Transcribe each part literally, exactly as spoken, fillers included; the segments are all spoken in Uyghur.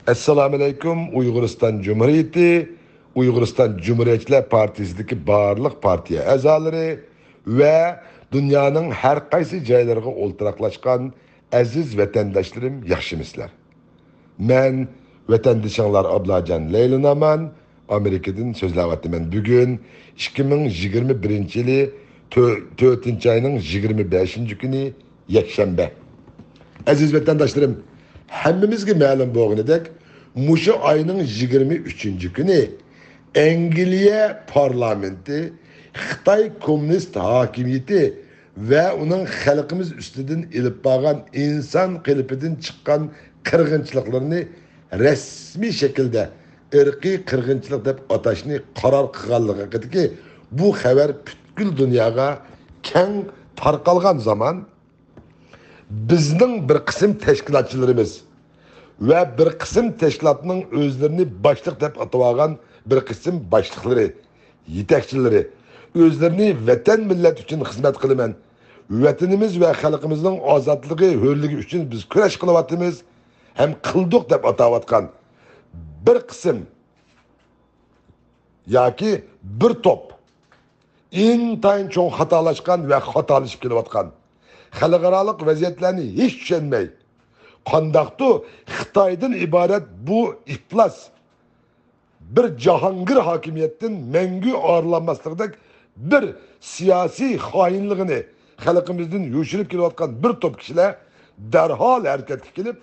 ئەسسالامۇئەلەيكۇم، ئۇيغۇرىستان جۇمھۇرىيىتى، ئۇيغۇرىستان جۇمھۇرىيەتچىلەر پارتىيىسىدىكى بارلىق پارتىيە ئەزالىرى ۋە دۇنيانىڭ ھەر قايسى جايلىرىغا ئولتۇراقلاشقان ئەزىز ۋەتەنداشلىرىم، ياخشىمىسىلەر؟ مەن ۋەتەندىشىڭلار ئابلاجان لەيلى نامان ئامېرىكىدىن سۆزلەۋاتىمەن. بۈگۈن ئىككى مىڭ يىگىرمە بىرىنچى يىلى تۆ-، تۆتىنچى ئاينىڭ يىگىرمە بەشىنچى كۈنى، يەكشەنبە. ئەزىز ۋەتەنداشلىرىم، ھەممىمىزگە مەلۇم بولغىنىدەك، مۇشۇ ئاينىڭ يىگىرمە ئۈچىنچى كۈنى ئەنگلىيە پارلامېنتى خىتاي كوممۇنىست ھاكىمىيىتى ۋە ئۇنىڭ خەلقىمىز ئۈستىدىن ئېلىپ بارغان ئىنسان قېلىپىدىن چىققان قىرغىنچىلىقلىرىنى رەسمىي شەكىلدە ئىرقىي قىرغىنچىلىق دەپ ئاتاشنى قارار قىلغانلىقى ھەققىدىكى بۇ خەۋەر پۈتكۈل دۇنياغا كەڭ تارقالغان زامان، بىزنىڭ بىر قىسىم تەشكىلاتچىلىرىمىز ۋە بىر قىسىم تەشكىلاتنىڭ ئۆزلىرىنى باشلىق دەپ ئاتىۋالغان بىر قىسىم باشلىقلىرى، يېتەكچىلىرى ئۆزلىرىنى ۋەتەن، مىللەت ئۈچۈن خىزمەت قىلىمەن، ۋەتىنىمىز ۋە خەلقىمىزنىڭ ئازادلىقى، ھۆرلۈكى ئۈچۈن بىز كۈرەش قىلىۋاتىمىز ھەم قىلدۇق دەپ ئاتاۋاتقان بىر قىسىم ياكى بىر توپ ئىنتايىن چوڭ خاتالاشقان ۋە خاتالىشىپ كېلىۋاتقان، خەلقئارالىق ۋەزىيەتلەرنى ھېچ چۈشەنمەي، قانداقتۇ خىتايدىن ئىبارەت بۇ ئىپلاس بىر جاھانگىر ھاكىمىيەتتىن مەڭگۈ ئايرىلالماسلىقتەك بىر سىياسىي خائىنلىقىنى خەلقىمىزدىن يوشۇرۇپ كېلىۋاتقان بىر توپ كىشىلەر دەرھال ھەرىكەتكە كېلىپ،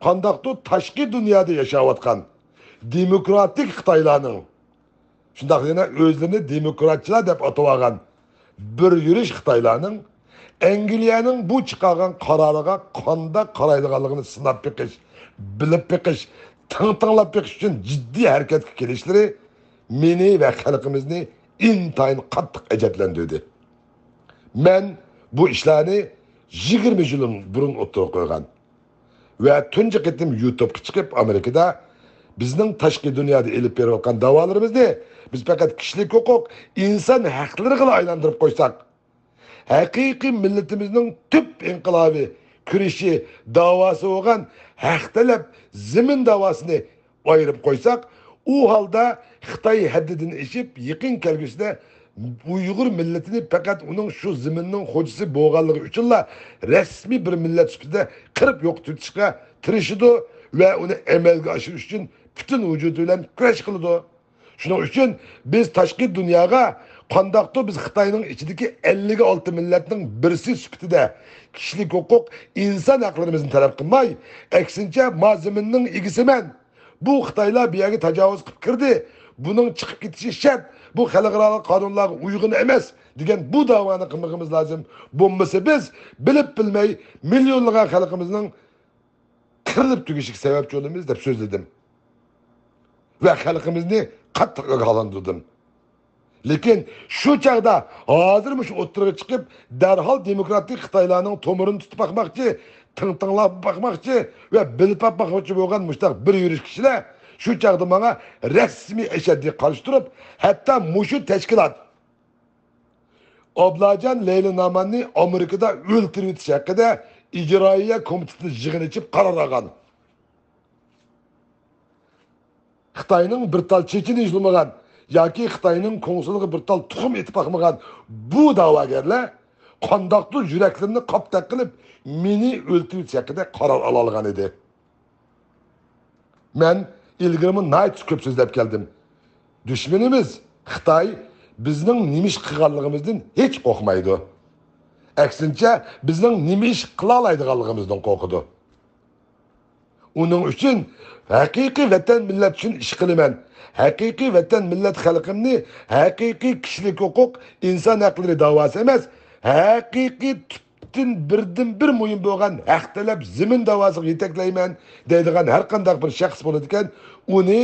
قانداقتۇ تاشقى دۇنيادا ياشاۋاتقان دېموكراتىك خىتايلارنىڭ، شۇنداق يەنە ئۆزلىرىنى دېموكراتچىلار دەپ ئاتىۋالغان بىر يۈرۈش خىتايلارنىڭ ئەنگلىيەنىڭ بۇ چىقارغان قارارىغا قانداق قارايدىغانلىقىنى سىناپ بېقىش، بىلىپ بېقىش، تىڭ تىڭلاپ بېقىش ئۈچۈن جىددىي ھەرىكەتكە كېلىشلىرى مېنى ۋە خەلقىمىزنى ئىنتايىن قاتتىق ئەجەبلەندۈردى. مەن بۇ ئىشلارنى يىگىرمە يىل بۇرۇن ئوتتۇرىغا قويغان ۋە تۇنجى قېتىم يۇتۇبقا چىقىپ، ئامېرىكىدا بىزنىڭ تاشقى دۇنيادا ئېلىپ بېرىۋاتقان داۋالىرىمىزنى بىز پەقەت كىشىلىك ھوقۇق، ئىنسان ھەقلىرىغىلا ئايلاندۇرۇپ قويساق، ھەقىقىي مىللىتىمىزنىڭ تۈپ ئىنقىلابى، كۈرىشى، داۋاسى بولغان ھەق تەلەپ زېمىن داۋاسىنى ئايرىپ قويساق، ئۇ ھالدا خىتاي ھەددىدىن ئېشىپ، يېقىن كەلگۈسىدە ئۇيغۇر مىللىتىنى پەقەت ئۇنىڭ شۇ زېمىننىڭ خوجىسى بولغانلىقى ئۈچۈنلا رەسمىي بىر مىللەت سۈپىتىدە قىرىپ يوقىتىۋېتىشقا تىرىشىدۇ ۋە ئۇنى ئەمەلگە ئاشۇرۇش ئۈچۈن پۈتۈن ۋۇجۇدى بىلەن كۈرەش قىلىدۇ. شۇنىڭ ئۈچۈن بىز تاشقى دۇنياغا قانداقتۇر بىز خىتاينىڭ ئىچىدىكى ئەللىك ئالتە مىللەتنىڭ بىرسى سۈپىتىدە كىشىلىك ھوقۇق، ئىنسان ھەقلىرىمىزنى تەلەپ قىلماي، ئەكسىنچە، ما زېمىننىڭ ئىگىسىمەن، بۇ خىتايلار بۇ يەرگە تاجاۋۇز قىلىپ كىردى، بۇنىڭ چىقىپ كېتىشى شەرت، بۇ خەلقئارالىق قانۇنلارغا ئۇيغۇن ئەمەس، دېگەن بۇ داۋانى قىلمىقىمىز لازىم. بولمىسا بىز بىلىپ بىلمەي مىليونلىغان خەلقىمىزنىڭ قىرىلىپ تۈگىشىگە سەۋەبچى بولىمىز، دەپ سۆزلىدىم ۋە خەلقىمىزنى قاتتىق ئاگاھلاندۇردۇم. لېكىن شۇ چاغدا ھازىر مۇشۇ ئوتتۇرىغا چىقىپ، دەرھال دېموكراتىك خىتايلارنىڭ تومۇرىنى تۇتۇپ باقماقچى، تىڭ تىڭلاپ باقماقچى ۋە بىلىپ باقماقچى بولغان مۇشۇنداق بىر يۈرۈش كىشىلەر شۇ چاغدا ماڭا رەسمىي ئەشەددىي قارشى تۇرۇپ، ھەتتا مۇشۇ تەشكىلات ئابلاجان لەيلى ناماننى ئامېرىكىدا ئۆلتۈرۈۋېتىش ھەققىدە ئىجرائىيە كومىتېتىدا يىغىن ئېچىپ قارار ئالغان. خىتاينىڭ بىر تال چېچىنى يۇلمىغان ياكى خىتاينىڭ كوڭسىلىغا بىر تال تۇخۇم ئېتىپ باقمىغان بۇ دەۋاگەرلەر قانداقتۇر يۈرەكلىرىنى قاپتەك قىلىپ، مېنى ئۆلتۈرۈۋېتىش ھەققىدە قارار ئالالىغان ئىدى. مەن ئىلگىرىمۇ ناھايىتى كۆپ سۆزلەپ كەلدىم. دۈشمىنىمىز خىتاي بىزنىڭ نېمە ئىش قىلغانلىقىمىزدىن ھېچ قورقمايدۇ. ئەكسىنچە، بىزنىڭ نېمە ئىش قىلالايدىغانلىقىمىزدىن قورقىدۇ. ئۇنىڭ ئۈچۈن ھەقىقىي ۋەتەن مىللەت ئۈچۈن ئىش قىلىمەن. ھەقىقىي ۋەتەن مىللەت خەلقىمنى ھەقىقىي كىشىلىك ھوقۇق، ئىنسان ھەقلىرى داۋاسى ئەمەس، ھەقىقىي تۈپتىن بىردىنبىر مۇھىم بولغان ھەق تەلەپ زېمىن داۋاسىغا يېتەكلەيمەن دەيدىغان ھەر قانداق بىر شەخس بولىدىكەن، ئۇنى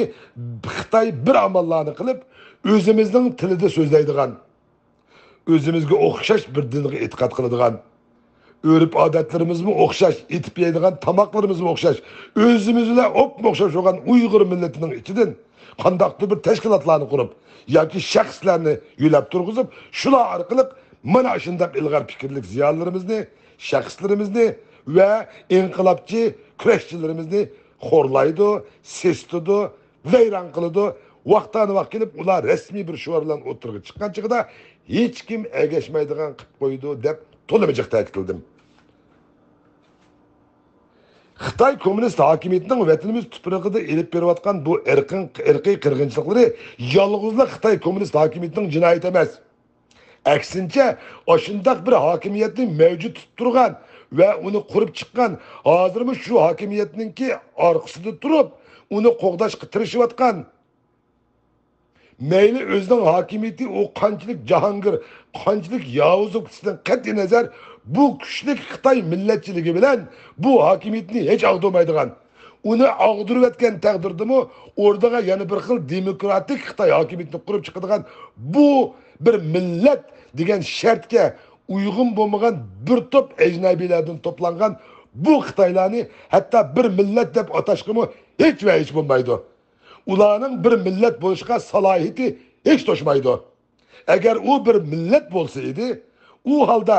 خىتاي بىر ئاماللارنى قىلىپ، ئۆزىمىزنىڭ تىلىدا سۆزلەيدىغان، ئۆزىمىزگە ئوخشاش بىر دىنغا ئېتىقاد قىلىدىغان، ئۆرپ-ئادەتلىرىمىزمۇ ئوخشاش، ئېتىپ يەيدىغان تاماقلىرىمىزمۇ ئوخشاش، ئۆزىمىز بىلەن ئوپمۇ ئوخشاش بولغان ئۇيغۇر مىللىتىنىڭ ئىچىدىن قانداقتۇر بىر تەشكىلاتلارنى قۇرۇپ ياكى شەخسلەرنى يۆلەپ تۇرغۇزۇپ، شۇلار ئارقىلىق مانا شۇنداق ئىلغار پىكىرلىك زىيالىيلىرىمىزنى، شەخسلىرىمىزنى ۋە ئىنقىلابچى كۈرەشچىلىرىمىزنى خورلايدۇ، سېسىتىدۇ، ۋەيران قىلىدۇ. ۋاقتانە ۋاق كېلىپ، ئۇلار رەسمىي بىر شوئار بىلەن ئوتتۇرىغا چىققان چېغىدا، ھېچكىم ئەگەشمەيدىغان قىلىپ قويىدۇ، دەپ تولىمۇ جىق تەكىتلىدىم. خىتاي كوممۇنىست ھاكىمىيىتىنىڭ ۋەتىنىمىز تۇپرىقىدا ئېلىپ بېرىۋاتقان بۇ ئىرقىن-، ئىرقىي قىرغىنچىلىقلىرى يالغۇزلا خىتاي كوممۇنىست ھاكىمىيىتىنىڭ جىنايىتى ئەمەس. ئەكسىنچە، ئاشۇنداق بىر ھاكىمىيەتنى مەۋجۇت تۇتۇپ تۇرغان ۋە ئۇنى قۇرۇپ چىققان، ھازىرمۇ شۇ ھاكىمىيەتنىڭكى ئارقىسىدا تۇرۇپ، ئۇنى قوغداشقا تىرىشىۋاتقان، مەيلى ئۆزىنىڭ ھاكىمىيىتى ئۇ قانچىلىك جاھانگىر، قانچىلىك ياۋۇزلۇق دېسىڭىز قەتئىي نەزەر، بۇ كۈچلۈك خىتاي مىللەتچىلىكى بىلەن بۇ ھاكىمىيىتنى ھېچ ئاغدۇرمايدىغان، ئۇنى ئاغدۇرۇۋەتكەن تەقدىردىمۇ ئورنىغا يەنە بىر خىل دېموكراتىك خىتاي ھاكىمىيىتىنى قۇرۇپ چىقىدىغان بۇ بىر مىللەت دېگەن شەرتكە ئۇيغۇن بولمىغان بىر توپ ئەجنەبىيلەردىن توپلانغان بۇ خىتايلارنى ھەتتا بىر مىللەت دەپ ئاتاشقىمۇ ھېچ ۋە ھېچ بولمايدۇ. ئۇلارنىڭ بىر مىللەت بولۇشقا سالاھىيىتى ھېچ توشمايدۇ. ئەگەر ئۇ بىر مىللەت بولسا ئىدى، ئۇ ھالدا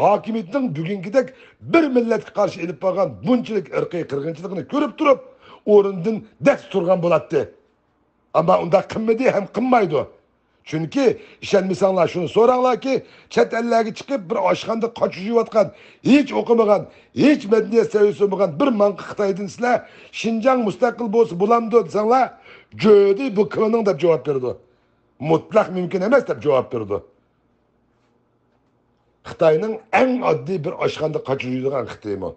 ھاكىمىيىتىنىڭ بۈگۈنكىدەك بىر مىللەتكە قارشى ئېلىپ بارغان بۇنچىلىك ئىرقىي قىرغىنچىلىقىنى كۆرۈپ تۇرۇپ، ئورنىدىن دەس تۇرغان بولاتتى. ئەمما ئۇنداق قىلمىدى ھەم قىلمايدۇ. چۈنكى، ئىشەنمىسەڭلار شۇنى سوراڭلاركى، چەت ئەللەرگە چىقىپ بىر ئاشخانىدا قاچا جۇيۇۋاتقان، ھېچ ئوقۇمىغان، ھېچ مەدەنىيەت سەۋىيەسى بولمىغان بىر ماڭقا خىتايدىن سىلەر شىنجاڭ مۇستەقىل بولسا بولامدۇ دېسەڭلار، جۆدى بۇ كىلىنىڭ دەپ جاۋاب بېرىدۇ. مۇتلەق مۇمكىن ئەمەس دەپ جاۋاب بېرىدۇ. خىتاينىڭ ئەڭ ئاددىي بىر ئاشخانىدا قاچا جۇيىدىغان خىتىيمۇ.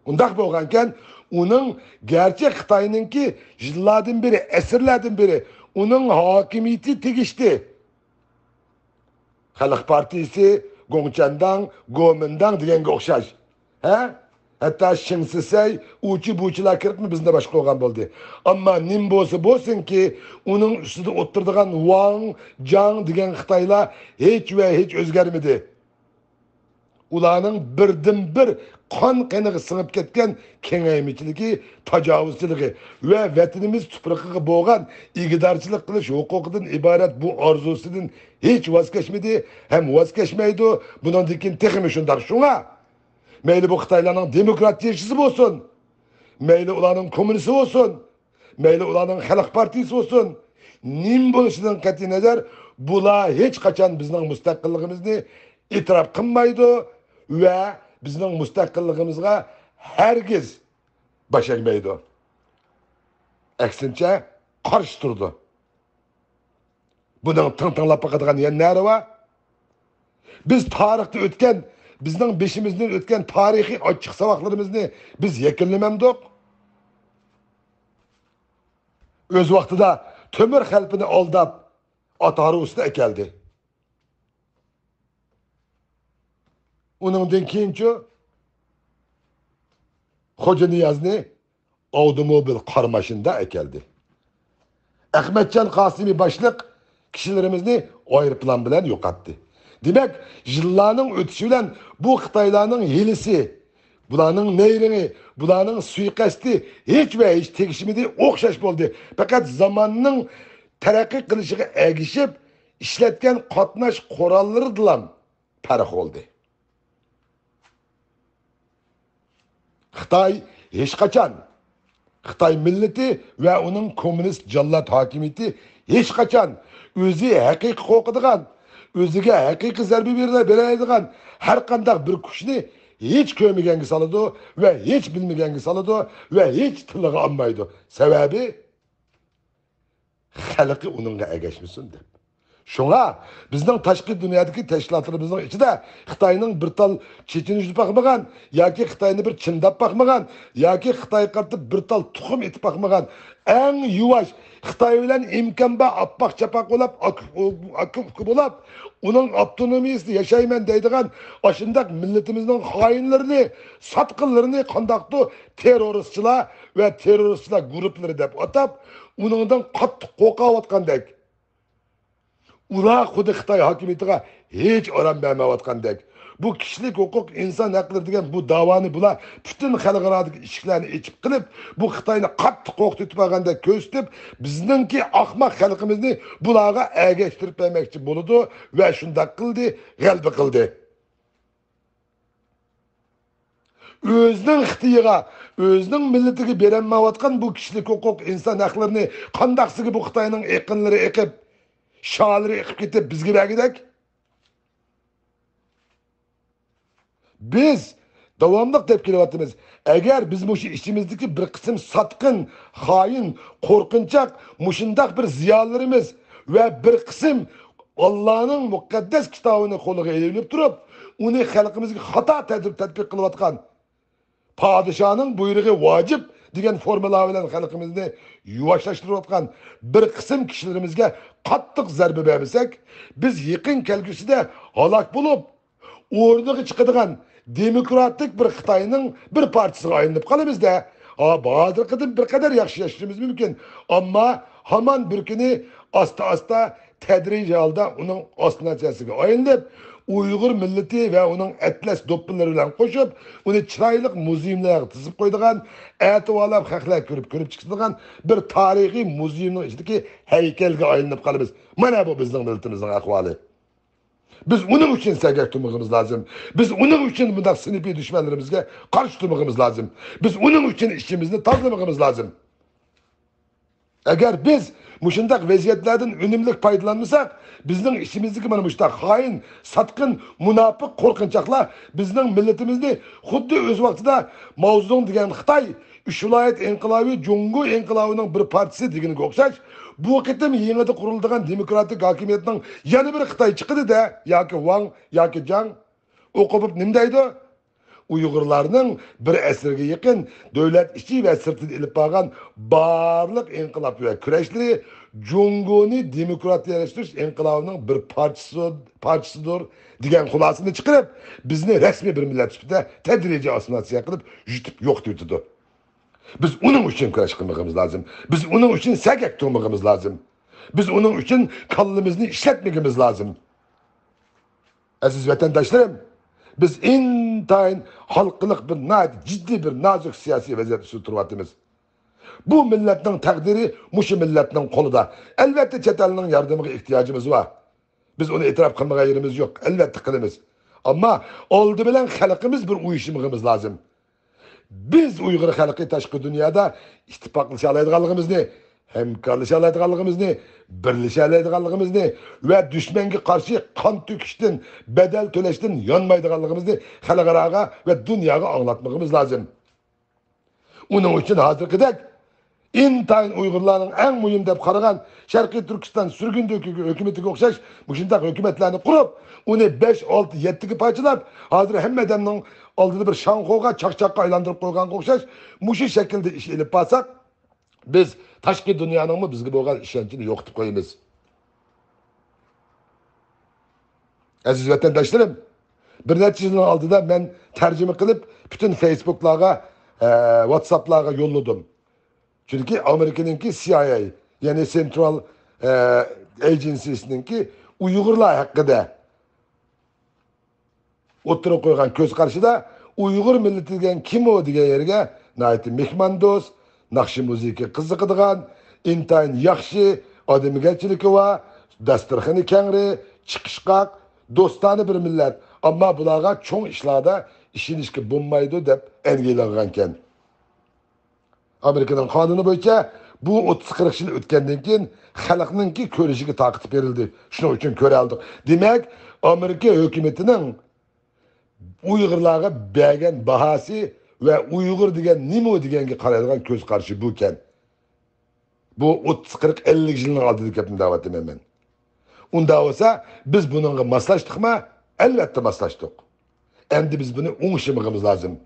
ئۇنداق بولغانكەن، ئۇنىڭ گەرچە خىتاينىڭكى يىللاردىن بېرى، ئەسىرلەردىن بېرى ئۇنىڭ ھاكىمىيىتى تېگىشتى. خەلق پارتىيىسى، گوڭچەنداڭ، گومىنداڭ دېگەنگە ئوخشاش. ھە؟ ھەتتا شېڭ سىسەي، ئۇچى بۇچىلار كىرىپمۇ بىزنى باشقۇرغان بولدى. ئەمما نېمە بولسا بولسۇنكى، ئۇنىڭ ئۈستىدە ئولتۇرىدىغان ۋاڭ، جاڭ دېگەن خىتايلار ھېچ ۋە ھېچ ئۆزگەرمىدى. ئۇلارنىڭ بىردىنبىر قان قېنىغا سىڭىپ كەتكەن كېڭەيمىچىلىكى، تاجاۋۇزچىلىقى ۋە ۋەتىنىمىز تۇپرىقىغا بولغان ئىگىدارچىلىق قىلىش ھوقۇقىدىن ئىبارەت بۇ ئارزۇسىدىن ھېچ ۋاز كەچمىدى ھەم ۋاز كەچمەيدۇ. بۇنىڭدىن كېيىن تېخىمۇ شۇنداق. شۇڭا، مەيلى بۇ خىتايلارنىڭ دېموكراتىيىچىسى بولسۇن، مەيلى ئۇلارنىڭ كوممۇنىستى بولسۇن، مەيلى ئۇلارنىڭ خەلق پارتىيىسى بولسۇن، نېمە بولۇشىدىن قەتئىينەزەر، بۇلار ھېچقاچان بىزنىڭ مۇستەقىللىقىمىزنى ئېتىراپ قىلمايدۇ ۋە بىزنىڭ مۇستەقىللىقىمىزغا ھەرگىز باش ئەگمەيدۇ. ئەكسىنچە، قارشى تۇرىدۇ. بۇنىڭ تىڭ-تىڭلاپ باقىدىغان يەنە نەرى بار؟ بىز تارىختا ئۆتكەن، بىزنىڭ بېشىمىزدىن ئۆتكەن تارىخىي ئاچچىق ساۋاقلىرىمىزنى بىز يەكۈنلىمەمدۇق؟ ئۆز ۋاقتىدا تۆمۈر خەلپىنى ئالداپ، ئات ھارۋىسىنى ئەكەلدى. ئۇنىڭدىن كېيىنچۇ؟ خوجانىيازنى ئاۋتوموبىل قارماشىنىدا ئەكەلدى. ئەخمەتجان قاسىمى باشلىق كىشىلىرىمىزنى ئايروپىلان بىلەن يوقاتتى. دېمەك، يىللارنىڭ ئۆتۈشى بىلەن بۇ خىتايلارنىڭ ھىيلىسى، بۇلارنىڭ نەيرىڭى، بۇلارنىڭ سۇيىقەستى ھېچ ۋە ھېچ تېگىشمىدى، ئوخشاش بولدى. پەقەت زاماننىڭ تەرەققىي قىلىشىغا ئەگىشىپ ئىشلەتكەن قاتناش قوراللىرىدىلا پەرق بولدى. خىتاي ھېچقاچان، خىتاي مىللىتى ۋە ئۇنىڭ كوممۇنىست جاللات ھاكىمىيىتى ھېچقاچان ئۆزى ھەقىقىي قورقىدىغان، ئۆزىگە ھەقىقىي زەربە بېرە-، بېرەلەيدىغان ھەر قانداق بىر كۈچنى ھېچ كۆرمىگەنگە سالىدۇ ۋە ھېچ بىلمىگەنگە سالىدۇ ۋە ھېچ تىلىغا ئالمايدۇ. سەۋەبى، خەلقى ئۇنىڭغا ئەگەشمىسۇن دەپ. شۇڭا بىزنىڭ تاشقى دۇنيادىكى تەشكىلاتلىرىمىزنىڭ ئىچىدە خىتاينىڭ بىر تال چېچىنى يۇتۇپ باقمىغان ياكى خىتاينى بىر چىنداپ باقمىغان ياكى خىتايغا قارىتىپ بىر تال تۇخۇم ئېتىپ باقمىغان، ئەڭ يۇۋاش، خىتاي بىلەن ئىمكان بار ئاپئاق چاپاق بولاپ، ئاكا ئۇكا بولاپ، ئۇنىڭ ئاپتونومىيىسىدە ياشايمەن دەيدىغان ئاشۇنداق مىللىتىمىزنىڭ خائىنلىرىنى، ساتقىنلىرىنى قانداقتۇ تېررورىستچىلار ۋە تېررورىستچىلار گۇرۇپپىلىرى دەپ ئاتاپ، ئۇنىڭدىن قاتتىق قورقۇۋاتقاندەك، ئۇلار خۇددى خىتاي ھاكىمىيىتىغا ھېچ ئارام بەرمەيۋاتقاندەك، بۇ كىشىلىك ھوقۇق، ئىنسان ھەقلىرى دېگەن بۇ داۋانى بۇلار پۈتۈن خەلقئارادىكى ئىشىكلەرنى ئېچىپ قىلىپ، بۇ خىتاينى قاتتىق قورقۇتۇۋېتىۋالغاندەك كۆرسىتىپ، بىزنىڭكى ئاخماق خەلقىمىزنى بۇلارغا ئەگەشتۈرۈپ بەرمەكچى بولىدۇ ۋە شۇنداق قىلدى، غەلىبە قىلدى. ئۆزىنىڭ خىتىيىغا، ئۆزىنىڭ مىللىتىگە بېرەلمەيۋاتقان بۇ كىشىلىك ھوقۇق، ئىنسان ھەقلىرىنى قانداقسىگە بۇ خىتاينىڭ ئېقىنلىرى ئېقىپ، شالىرى ئېقىپ كېتىپ بىزگە بەرگۈدەك؟ بىز داۋاملىق دەپ كېلىۋاتىمىز. ئەگەر بىز مۇشۇ ئىچىمىزدىكى بىر قىسىم ساتقىن، خائىن، قورقۇنچاق مۇشۇنداق بىر زىيالىيلىرىمىز ۋە بىر قىسىم ئاللانىڭ مۇقەددەس كىتابىنى قولىغا ئېلىۋېلىپ تۇرۇپ، ئۇنى خەلقىمىزگە خاتا تەدبىر تەتبىق قىلىۋاتقان، پادىشاھنىڭ بۇيرۇقى ۋاجىپ دېگەن فورمۇلا بىلەن خەلقىمىزنى يۇۋاشلاشتۇرۇۋاتقان بىر قىسىم كىشىلىرىمىزگە قاتتىق زەربە بەرمىسەك، بىز يېقىن كەلگۈسىدە ھالاك بولۇپ، ئورنىغا چىقىدىغان دېموكراتىك بىر خىتاينىڭ بىر پارچىسىغا ئايلىنىپ قالىمىز-دە. ھا، ھازىرقىدىن بىر قەدەر ياخشى ياشىشىمىز مۇمكىن. ئەمما ھامان بىر كۈنى ئاستا-ئاستا، تەدرىجىي ھالدا ئۇنىڭ ئاسسىمىلياتسىيەسىگە ئايلىنىپ، ئۇيغۇر مىللىتى ۋە ئۇنىڭ ئەتلەس دوپپىلىرى بىلەن قوشۇپ، ئۇنى چىرايلىق مۇزېيلارغا تىزىپ قويىدىغان، ئەتىۋارلاپ خەقلەر كۆرۈپ، كۆرۈپ چىقىدىغان بىر تارىخىي مۇزېينىڭ ئىچىدىكى ھەيكەلگە ئايلىنىپ قالىمىز. مانا بۇ بىزنىڭ مىللىتىمىزنىڭ ئەھۋالى. بىز ئۇنىڭ ئۈچۈن سەگەك تۇرمىقىمىز لازىم. بىز ئۇنىڭ ئۈچۈن بۇنداق سىنىپىي دۈشمەنلىرىمىزگە قارشى تۇرمىقىمىز لازىم. بىز ئۇنىڭ ئۈچۈن ئىچىمىزنى تازىلىمىقىمىز لازىم. ئەگەر بىز مۇشۇنداق ۋەزىيەتلەردىن ئۈنۈملۈك پايدىلانمىساق، بىزنىڭ ئىچىمىزدىكى مانا مۇشۇنداق خائىن، ساتقىن، مۇناپىق، قورقۇنچاقلار بىزنىڭ مىللىتىمىزنى خۇددى ئۆز ۋاقتىدا ماۋزېدۇڭ دېگەن خىتاي، ئۈچ ۋىلايەت ئىنقىلابى جۇڭگو ئىنقىلابىنىڭ بىر پارچىسى دېگىنىگە ئوخشاش، بۇ قېتىم يېڭىدا قۇرۇلىدىغان دېموكراتىك ھاكىمىيەتنىڭ يەنە بىر خىتاي چىقىدۇ-دە، ياكى ۋاڭ، ياكى جاڭ. ئۇ قوپۇپ نېمە دەيدۇ؟ ئۇيغۇرلارنىڭ بىر ئەسىرگە يېقىن دۆلەت ئىچى ۋە سىرتىدا ئېلىپ بارغان بارلىق ئىنقىلاب ۋە كۈرەشلىرى جۇڭگونى دېموكراتىيەلەشتۈرۈش ئىنقىلابىنىڭ بىر پارچىسى، پارچىسىدۇر دېگەن خۇلاسىنى چىقىرىپ، بىزنى رەسمىي بىر مىللەت سۈپىتىدە تەدرىجىي ئاسسىمىلياتسىيە قىلىپ، يۇتۇپ يوقىتىۋېتىدۇ. بىز ئۇنىڭ ئۈچۈن كۈرەش قىلمىقىمىز لازىم. بىز ئۇنىڭ ئۈچۈن سەگەك تۇرمىقىمىز لازىم. بىز ئۇنىڭ ئۈچۈن كاللىمىزنى ئىشلەتمىكىمىز لازىم. ئەزىز ۋەتەنداشلىرىم، بىز ئىنتايىن ھالقىلىق بىر ناھايىتى جىددىي بىر نازۇك سىياسىي ۋەزىيەت ئۈستىدە تۇرۇۋاتىمىز. بۇ مىللەتنىڭ تەقدىرى مۇشۇ مىللەتنىڭ قولىدا. ئەلۋەتتە، چەت ئەلنىڭ ياردىمىغا ئېھتىياجىمىز بار. بىز ئۇنى ئېتىراپ قىلمىغان يېرىمىز يوق. ئەلۋەتتە قىلىمىز. ئەمما ئالدى بىلەن خەلقىمىز بىر ئۇيۇشمىقىمىز لازىم. بىز ئۇيغۇر خەلقى تاشقى دۇنيادا ئىتتىپاقلىشالايدىغانلىقىمىزنى، ھەمكارلىشالايدىغانلىقىمىزنى، بىرلىشەلەيدىغانلىقىمىزنى ۋە دۈشمەنگە قارشى قان تۆكۈشتىن، بەدەل تۆلەشتىن يانمايدىغانلىقىمىزنى خەلقئاراغا ۋە دۇنياغا ئاڭلاتمىقىمىز لازىم. ئۇنىڭ ئۈچۈن ھازىرقىدەك ئىنتايىن ئۇيغۇرلارنىڭ ئەڭ مۇھىم دەپ قارىغان شەرقىي تۈركىستان سۈرگۈندە ھۆكۈ-، ھۆكۈمىتىگە ئوخشاش مۇشۇنداق ھۆكۈمەتلەرنى قۇرۇپ، ئۇنى بەش، ئالتە، يەتتىگە پارچىلاپ، ھازىر ھەممە ئادەمنىڭ ئالدىدا بىر شاڭخۇغا، چاقچاققا ئايلاندۇرۇپ قويغانغا ئوخشاش مۇشۇ شەكىلدە ئىش ئېلىپ بارساق، بىز تاشقى دۇنيانىڭمۇ بىزگە بولغان ئىشەنچىنى يوقىتىپ قويىمىز. ئەزىز ۋەتەنداشلىرىم، بىر نەچچە يىلنىڭ ئالدىدا مەن تەرجىمە قىلىپ، پۈتۈن فېيسبۇكلارغا، ئە، ۋاتساپلارغا يوللىدىم. چۈنكى ئامېرىكىنىڭكى سىئاي ئەي، يەنى سېنترال، ئە، ئېجېنسىسىنىڭكى ئۇيغۇرلار ھەققىدە ئوتتۇرىغا قويغان كۆز قارىشىدا ئۇيغۇر مىللىتى دېگەن كىم ئۇ دېگەن يەرگە ناھايىتى مېھماندوست، ناخشا مۇزىكىغا قىزىقىدىغان، ئىنتايىن ياخشى، ئادەمگەرچىلىكى بار، داستىخىنى كەڭرى، چىقىشقاق، دوستانە بىر مىللەت، ئەمما بۇلارغا چوڭ ئىشلاردا ئىشىنىشكە بولمايدۇ دەپ ئەنگىلەنگەنكەن. ئامېرىكىنىڭ قانۇنى بويىچە بۇ ئوتتۇز قىرىق يىل ئۆتكەندىن كېيىن خەلقنىڭكى كۆرۈشىگە تارقىتىپ بېرىلدى. شۇنىڭ ئۈچۈن كۆرەلىدۇق. دېمەك، ئامېرىكا ھۆكۈمىتىنىڭ ئۇيغۇرلارغا بەرگەن باھاسى ۋە ئۇيغۇر دېگەن نېمە دېگەنگە قارايدىغان كۆز قارىشى بۇكەن. بۇ ئوتتۇز، قىرىق، ئەللىك يىلنىڭ ئالدىدىكى گەپنى دەۋاتىمەن مەن. ئۇنداق بولسا، بىز بۇنىڭغا ماسلاشتۇقما؟ ئەلۋەتتە ماسلاشتۇق. ئەمدى بىز بۇنى ئوڭشىمىقىمىز لازىم.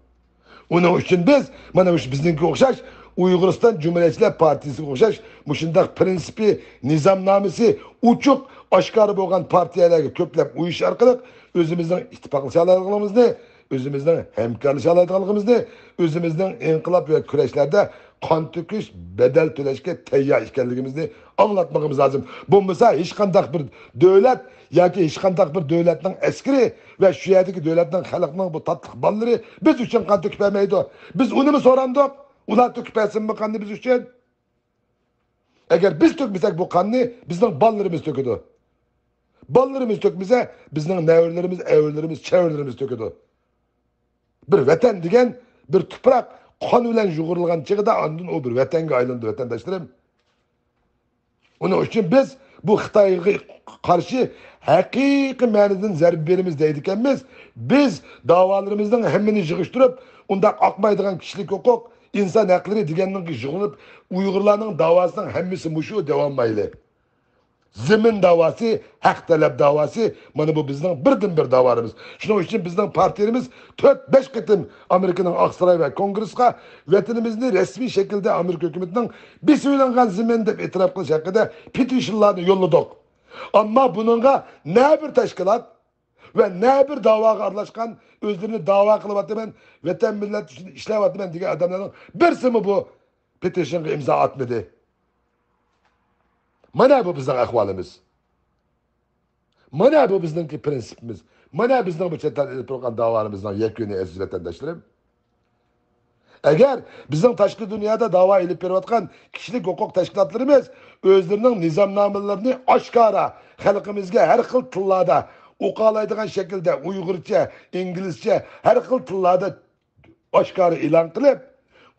ئۇنىڭ ئۈچۈن بىز، مانا مۇشۇ بىزنىڭكىگە ئوخشاش، ئۇيغۇرىستان جۇمھۇرىيەتچىلەر پارتىيىسىگە ئوخشاش، مۇشۇنداق پىرىنسىپى، نىزامنامىسى ئوچۇق، ئاشكارا بولغان پارتىيەلەرگە كۆپلەپ ئۇيۇشۇش ئارقىلىق ئۆزىمىزنىڭ ئىتتىپاقلىشالايدىغانلىقىمىزنى، ئۆزىمىزنىڭ ھەمكارلىشالايدىغانلىقىمىزنى، ئۆزىمىزنىڭ ئىنقىلاب ۋە كۈرەشلەردە قان تۆكۈش، بەدەل تۆلەشكە تەييار ئىكەنلىكىمىزنى ئاڭلاتمىقىمىز لازىم. بولمىسا ھېچقانداق بىر دۆلەت ياكى ھېچقانداق بىر دۆلەتنىڭ ئەسكىرى ۋە شۇ يەردىكى دۆلەتنىڭ خەلقىنىڭ بۇ تاتلىق بالىلىرى بىز ئۈچۈن قان تۆكۈپ بەرمەيدۇ. بىز ئۇنىمۇ سورامدۇق؟ ئۇلار تۆكۈپ بەرسۇنمۇ قاننى بىز ئۈچۈن؟ ئەگەر بىز تۆكمىسەك بۇ قاننى، بىزنىڭ بالىلىرىمىز تۆكىدۇ. بالىلىرىمىز تۆكمىسە، بىزنىڭ نەۋرىلىرىمىز، ئەۋرىلىرىمىز، چەۋرىلىرىمىز تۆكىدۇ. بىر ۋەتەن دېگەن بىر تۇپراق قان بىلەن يۇغۇرۇلغان چېغىدا ئاندىن ئۇ بىر ۋەتەنگە ئايلىنىدۇ، ۋەتەنداشلىرىم. ئۇنىڭ ئۈچۈن بىز بۇ خىتايغا قارشى ھەقىقىي مەنىدىن زەربە بېرىمىز دەيدىكەنمىز. بىز داۋالىرىمىزنىڭ ھەممىنى يىغىشتۇرۇپ، ئۇنداق ئاقمايدىغان كىشىلىك ھوقۇق، ئىنسان ھەقلىرى دېگەننىڭ يىغىلىپ، ئۇيغۇرلارنىڭ داۋاسىنىڭ ھەممىسى مۇشۇ دەۋالمايلى. زېمىن داۋاسى، ھەق تەلەپ داۋاسى، مانا بۇ بىزنىڭ بىردىنبىر داۋالىرىمىز. شۇنىڭ ئۈچۈن بىزنىڭ پارتىيىمىز تۆت، بەش قېتىم ئامېرىكىنىڭ ئاقساراي ۋە كونگرېسقا ۋەتىنىمىزنى رەسمىي شەكىلدە ئامېرىكا ھۆكۈمىتىنىڭ بېسىۋېلىنغان زېمىن دەپ ئېتىراپ قىلىش ھەققىدە پېتىشنلارنى يوللىدۇق. ئەمما بۇنىڭغا نە بىر تەشكىلات ۋە نە بىر داۋاغا ئارىلاشقان، ئۆزلىرىنى داۋا قىلىۋاتىمەن، ۋەتەن مىللەت ئۈچۈن ئىشلەۋاتىمەن دېگەن ئادەملەرنىڭ بىرسىمۇ بۇ پېتىشنغا ئىمزا ئاتمىدى. مانا بۇ بىزنىڭ ئەھۋالىمىز. مانا بۇ بىزنىڭكى پىرىنسىپىمىز. مانا بىزنىڭ بۇ چەت ئەل ئېلىپ بېرىۋاتقان داۋالىرىمىزنىڭ يەكۈنى، ئەزىز ۋەتەنداشلىرىم. ئەگەر بىزنىڭ تاشقى دۇنيادا داۋا ئېلىپ بېرىۋاتقان كىشىلىك ھوقۇق تەشكىلاتلىرىمىز ئۆزلىرىنىڭ نىزامنامىلىرىنى ئاشكارا خەلقىمىزگە ھەر خىل تىللاردا ئوقالايدىغان شەكىلدە ئۇيغۇرچە، ئىنگلىزچە، ھەر خىل تىللاردا ئاشكارا ئېلان قىلىپ،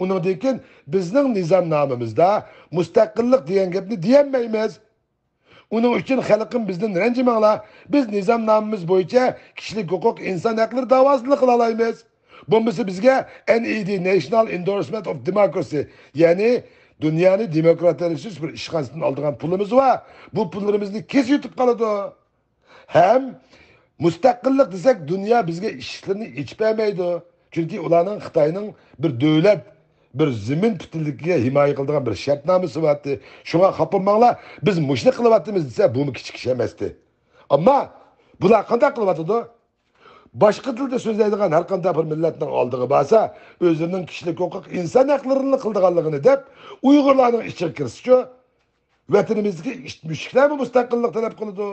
ئۇنىڭدىن كېيىن بىزنىڭ نىزامنامىمىزدا مۇستەقىللىق دېگەن گەپنى دېيەلمەيمىز. ئۇنىڭ ئۈچۈن خەلقىم بىزدىن رەنجىمەڭلار، بىز نىزامنامىمىز بويىچە كىشىلىك ھوقۇق، ئىنسان ھەقلىرى داۋاسىنى قىلالايمىز. بولمىسا بىزگە ئېن ئى دى، National Endorsement of Democracy، يەنى دۇنيانى دېموكراتىيەلەشتۈرۈش بىر ئىشخانىسىدىن ئالىدىغان پۇلىمىز بار. بۇ پۇللىرىمىزنى كېسىۋېتىپ قالىدۇ. ھەم مۇستەقىللىق دېسەك، دۇنيا بىزگە ئىشىكلىرىنى ئېچىپ بەرمەيدۇ. چۈنكى ئۇلارنىڭ خىتاينىڭ بىر دۆلەت، بىر زېمىن پۈتۈنلۈكىگە ھىمايە قىلىدىغان بىر شەرتنامىسى بارتى. شۇڭا خاپىماڭلار، بىز مۇشۇنى قىلىۋاتىمىز دېسە، بۇمۇ كىچىك ئىش ئەمەستى. ئەمما بۇلار قانداق قىلىۋاتىدۇ؟ باشقا تىلدا سۆزلەيدىغان ھەر قانداق بىر مىللەتنىڭ ئالدىغا بارسا، ئۆزلىرىنىڭ كىشىلىك ھوقۇق، ئىنسان ھەقلىرىنى قىلىدىغانلىقىنى دەپ، ئۇيغۇرلارنىڭ ئىچىگە كىرسىچۇ، ۋەتىنىمىزدىكى ئىش-، مۈشۈكلەرمۇ مۇستەقىللىق تەلەپ قىلىدۇ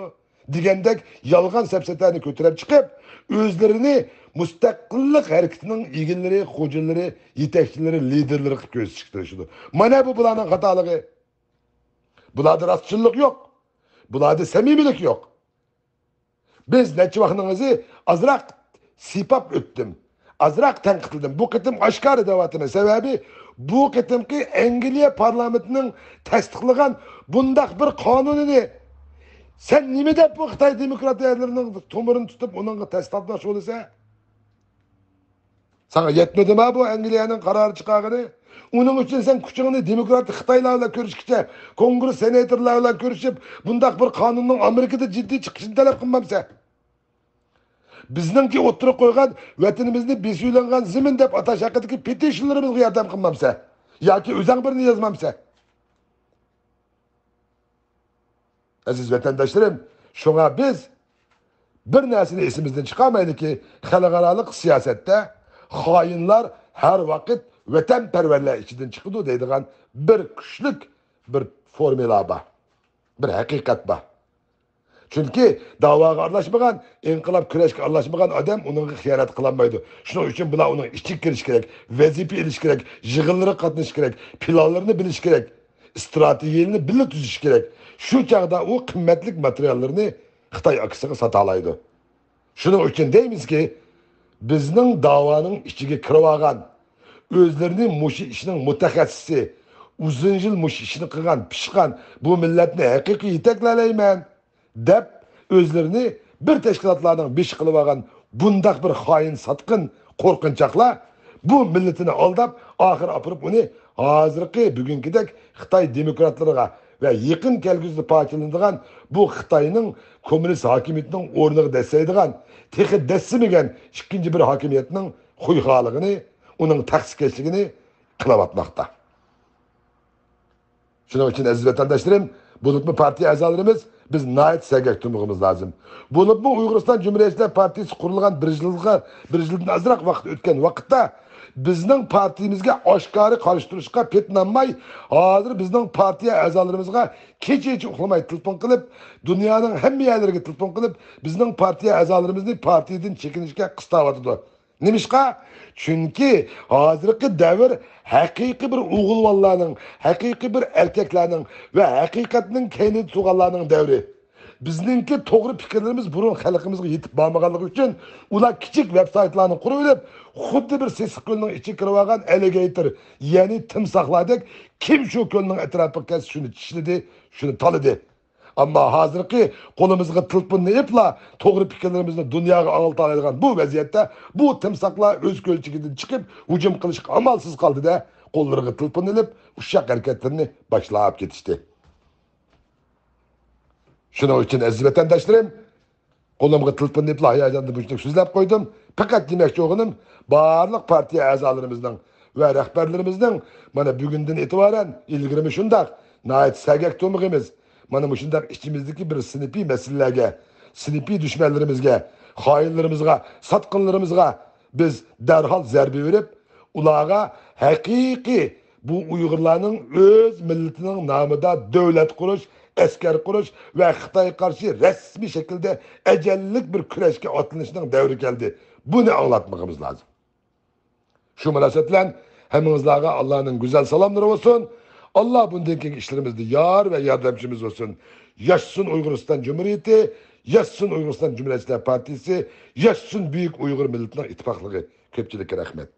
دېگەندەك يالغان سەپسەتەنى كۆتۈرۈپ چىقىپ، ئۆزلىرىنى مۇستەقىللىق ھەرىكىتىنىڭ ئىگىلىرى، خوجىلىرى، يېتەكچىلىرى، لىدېرلىرى قىلىپ كۆرسىتىشكە تىرىشىدۇ. مانا بۇ بۇلارنىڭ خاتالىقى. بۇلاردا راستچىللىق يوق. بۇلاردا سەمىمىيلىك يوق. بىز نەچچە ۋاقنىڭ ئىزى ئازراق سىيپاپ ئۆتتۈم. ئازراق تەنقىدلىدىم. بۇ قېتىم ئاشكارا دەۋاتىمەن. سەۋەبى، بۇ قېتىمقى ئەنگلىيە پارلامېنتىنىڭ تەستىقلىغان بۇنداق بىر قانۇنىنى سەن نېمە دەپ بۇ خىتاي دېموكراتىيەلىرىنىڭ تومۇرىنى تۇتۇپ ئۇنىڭغا تەستىقلاشقا بولىسەن؟ ساڭا يەتمىدىما بۇ ئەنگلىيەنىڭ قارارى چىقارغىنى؟ ئۇنىڭ ئۈچۈن سەن كۈچۈڭنى دېموكراتىك خىتايلار بىلەن كۆرۈشكىچە، كونگرېس سېناتورلار بىلەن كۆرۈشۈپ، بۇنداق بىر قانۇننىڭ ئامېرىكىدا جىددىي چىقىشىنى تەلەپ قىلمامسەن؟ بىزنىڭكى ئوتتۇرىغا قويغان ۋەتىنىمىزنى بېسىۋېلىنغان زېمىن دەپ ئاتاش ھەققىدىكى پېتىشنلىرىمىزغا ياردەم قىلمامسەن؟ ياكى ئۆزەڭ بىرنى يازمامسەن؟ ئەزىز ۋەتەنداشلىرىم، شۇڭا بىز بىر نەرسىنى ئېسىمىزدىن چىقارمايلىكى، خەلقئارالىق سىياسەتتە خائىنلار ھەر ۋاقىت ۋەتەنپەرۋەرلەر ئىچىدىن چىقىدۇ دەيدىغان بىر كۈچلۈك بىر فورمۇلا بار، بىر ھەقىقەت بار. چۈنكى داۋاغا ئارىلاشمىغان، ئىنقىلاب كۈرەشكە ئارىلاشمىغان ئادەم ئۇنىڭغا خىيانەت قىلالمايدۇ. شۇنىڭ ئۈچۈن بۇلار ئۇنىڭ ئىچىگە كىرىشى كېرەك، ۋەزىپە ئېلىشى كېرەك، يىغىنلىرىغا قاتنىشىشى كېرەك، پىلانلىرىنى بىلىشى كېرەك، ئىستراتېگىيىنى بىللە تۈزۈشى كېرەك. شۇ چاغدا ئۇ قىممەتلىك ماتېرىياللىرىنى خىتاي ئاكىسىغا ساتالايدۇ. شۇنىڭ ئۈچۈن دەيمىزكى، بىزنىڭ داۋانىڭ ئىچىگە كىرىۋالغان، ئۆزلىرىنى مۇشۇ ئىشنىڭ مۇتەخەسسىسى، ئۇزۇن يىل مۇشۇ ئىشنى قىلغان، پىشقان، بۇ مىللەتنى ھەقىقىي يېتەكلەيەلەيمەن دەپ، ئۆزلىرىنى بىر تەشكىلاتلارنىڭ بېشى قىلىۋالغان بۇنداق بىر خائىن، ساتقىن، قورقۇنچاقلار بۇ مىللىتىنى ئالداپ، ئاخىر ئاپىرىپ ئۇنى ھازىرقى بۈگۈنكىدەك خىتاي دېموكراتلىرىغا ۋە يېقىن كەلگۈسىدە پارچىلىنىدىغان بۇ خىتاينىڭ كوممۇنىست ھاكىمىيىتىنىڭ ئورنىغا دەسسەيدىغان، تېخى دەسسىمىگەن ئىككىنچى بىر ھاكىمىيەتنىڭ خۇيخالىقىنى، ئۇنىڭ تەخسىكەشلىكىنى قىلىۋاتماقتا. شۇنىڭ ئۈچۈن، ئەزىز ۋەتەنداشلىرىم، بولۇپمۇ پارتىيە ئەزالىرىمىز، بىز ناھايىتى سەگەك تۇرمىقىمىز لازىم. بولۇپمۇ ئۇيغۇرىستان جۇمھۇرىيەتچىلەر پارتىيىسى قۇرۇلغان بىر يىلغا، بىر يىلدىن ئازراق ۋاقىت ئۆتكەن ۋاقىتتا، بىزنىڭ پارتىيىمىزگە ئاشكارا قارشى تۇرۇشقا پېتىنالماي، ھازىر بىزنىڭ پارتىيە ئەزالىرىمىزغا كېچە-كېچە ئۇخلىماي تېلېفون قىلىپ، دۇنيانىڭ ھەممە يەرلىرىگە تېلېفون قىلىپ، بىزنىڭ پارتىيە ئەزالىرىمىزنى پارتىيىدىن چېكىنىشكە قىستاۋاتىدۇ. نېمىشقا؟ چۈنكى ھازىرقى دەۋر ھەقىقىي بىر ئوغۇلۋاللارنىڭ، ھەقىقىي بىر ئەركەكلەرنىڭ ۋە ھەقىقەتنىڭ كەينىدە تۇرغانلارنىڭ دەۋرى. بىزنىڭكى توغرا پىكىرلىرىمىز بۇرۇن خەلقىمىزگە يېتىپ بارمىغانلىقى ئۈچۈن ئۇلار كىچىك ۋېب سايتلارنى قۇرۇۋېلىپ، خۇددى بىر سېسىق كۆلنىڭ ئىچىگە كىرىۋالغان ئەلىگەيتېر، يەنى تىمساھلاردەك كىم شۇ كۆلنىڭ ئەتراپىغا كەلسە شۇنى چىشلىدى، شۇنى تالىدى. ئەمما ھازىرقى قولىمىزغا تېلېفوننى ئېلىپلا توغرا پىكىرلىرىمىزنى دۇنياغا ئاڭلىتالايدىغان بۇ ۋەزىيەتتە بۇ تىمساھلار ئۆز كۆلچىكىدىن چىقىپ ھۇجۇم قىلىشقا ئامالسىز قالدى-دە، قوللىرىغا تېلېفون ئېلىپ ئۇششاق ھەرىكەتلىرىنى باشلاپ كېتىشتى. شۇنىڭ ئۈچۈن ئەزىز ۋەتەنداشلىرىم، قولۇمغا تېلېفوننى ئېلىپلا ھاياجاندا مۇشۇنداق سۆزلەپ قويدۇم. پەقەت دېمەكچى بولغىنىم، بارلىق پارتىيە ئەزالىرىمىزنىڭ ۋە رەھبەرلىرىمىزنىڭ مانا بۈگۈندىن ئېتىبارەن، ئىلگىرىمۇ شۇنداق، ناھايىتى سەگەك تۇرمىغىمىز. مانا مۇشۇنداق ئىچىمىزدىكى بىر سىنىپىي مەسىلىلەرگە، سىنىپىي دۈشمەنلىرىمىزگە، خائىنلىرىمىزغا، ساتقىنلىرىمىزغا بىز دەرھال زەربە بېرىپ، ئۇلارغا ھەقىقىي بۇ ئۇيغۇرلارنىڭ ئۆز مىللىتىنىڭ نامىدا دۆلەت قۇرۇش، ئەسكەر قۇرۇش ۋە خىتايغا قارشى رەسمىي شەكىلدە ئەجەللىك بىر كۈرەشكە ئاتلىنىشنىڭ دەۋرى كەلدى. بۇنى ئاڭلاتمىقىمىز لازىم. شۇ مۇناسىۋەت بىلەن ھەممىڭىزلارغا ئاللانىڭ گۈزەل سالاملىرى بولسۇن. ئاللا بۇندىن كېيىنكى ئىشلىرىمىزدا يار ۋە ياردەمچىمىز بولسۇن. ياشىسۇن ئۇيغۇرىستان جۇمھۇرىيىتى، ياشىسۇن ئۇيغۇرىستان جۇمھۇرىيەتچىلەر پارتىيىسى، ياشىسۇن بۈيۈك ئۇيغۇر مىللىتىنىڭ ئىتتىپاقلىقى. كۆپچىلىككە رەھمەت.